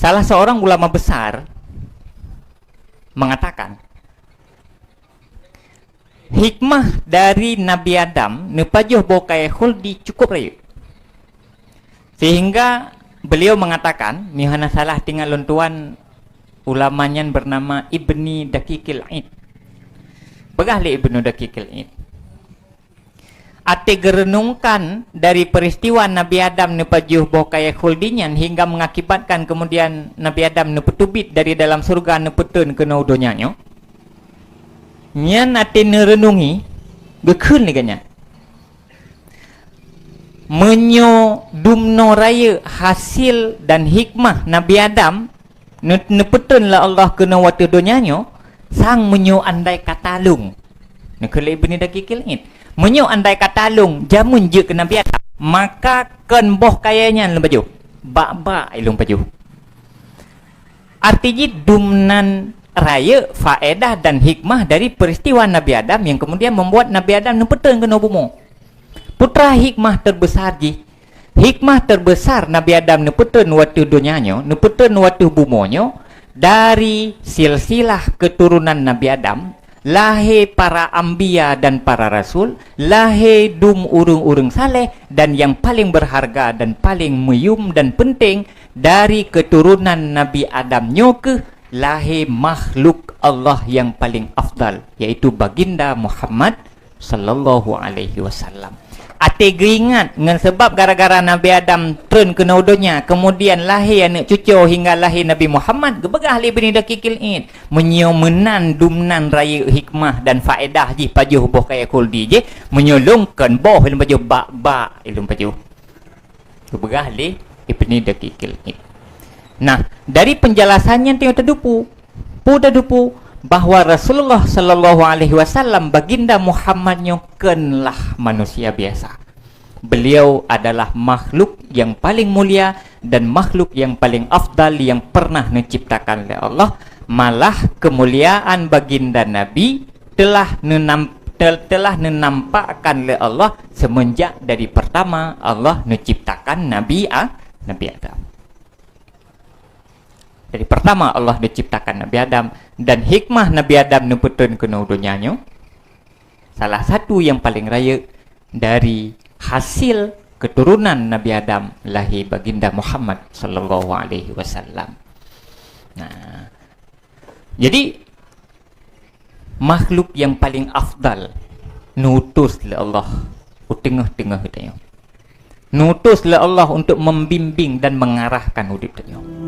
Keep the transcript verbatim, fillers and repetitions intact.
Salah seorang ulama besar mengatakan, hikmah dari Nabi Adam neupajoh boh kayèe khuldi cukup rayeuk. Sehingga beliau mengatakan, meuhana salah teuingat lôn tuan, ulama nyan bernama Ibni Daqiqil Id. Peugah lé Ibnu Daqiqil Id, até geureunungkan dari peristiwa Nabi Adam neupajoh boh kayèe khuldi nyan hingga mengakibatkan kemudian Nabi Adam neupeuteubiet dari dalam syeuruga neupeutrön keunoe donya nyoe, nyan até neureunungi, geukheun lé geuh nyan, meunyoe dumnoe rayeuk hasil dan hikmah Nabi Adam ne-, neupeutrön lé Allah keunoe ateueh donya nyoe, sang meunyoe andai kata lôn, neukheun lé Ibni Daqiqil Id, meunyoe andai kata lôn jameun jeuet keu Nabi Adam, maka kon boh kayèe nyan lôn pajoh, bak-bak ilôn pajoh. Arti jih dumnan rayeuk faedah dan hikmah dari peristiwa Nabi Adam yang kemudian membuat Nabi Adam neupeutrön keunoe bumoe. Peue hikmah terbesar jih? Hikmah terbesar Nabi Adam neupeutrön ateueh donya nyoe, neupeutrön ateueh bumoe nyoe, dari silsilah keturunan Nabi Adam, lahé para anbiya dan para rasul, lahé dum ureuëng-ureuëng saleh, dan yang paling berharga dan paling meuyum dan penting, dari keturunan Nabi Adam nyoe keuh lahé makhluk Allah yang paling afdal, yaitu Baginda Muhammad sallallahu alaihi wasallam. Até geuingat ngon sabab gara-gara Nabi Adam trön keunoe donya, kemudian lahé aneuëk cucoe hingga lahé Nabi Muhammad, geupeugah lé Ibni Daqiqil Id, meunyoe meunan dumnan rayeuk hikmah dan faedah jih pajoh boh kayèe khuldi jih, meunyoe lôn kon boh ilôn pajoh, bak-bak ilôn pajoh. Geupeugah lé Ibni Daqiqil Id. Nah, dari penjelasan nyan teungoh teudeungoe, peue teudeungoe bahwa Rasulullah sallallahu alaihi wasallam, Baginda Muhammad nyoe, konlah manusia biasa. Beliau adalah makhluk yang paling mulia dan makhluk yang paling afdal yang pernah diciptakan oleh Allah. Malah kemuliaan Baginda Nabi telah neunam-, tel-, telah neunampakkan lé Allah semenjak dari pertama Allah neuciptakan Nabi A-, Nabi Adam. Dari pertama Allah neuciptakan Nabi Adam, dan hikmah Nabi Adam neupeutrön keunoe donya nyoe, salah satu yang paling rayeuk dari hasil keturunan Nabi Adam lahé Baginda Muhammad sallallahu alaihi wasallam. Nah, jadi, makhluk yang paling afdal neutus lé Allah u teungoh-teungoh geutanyoe. Neutus lé Allah untuk membimbing dan mengarahkan udeb tanyoe.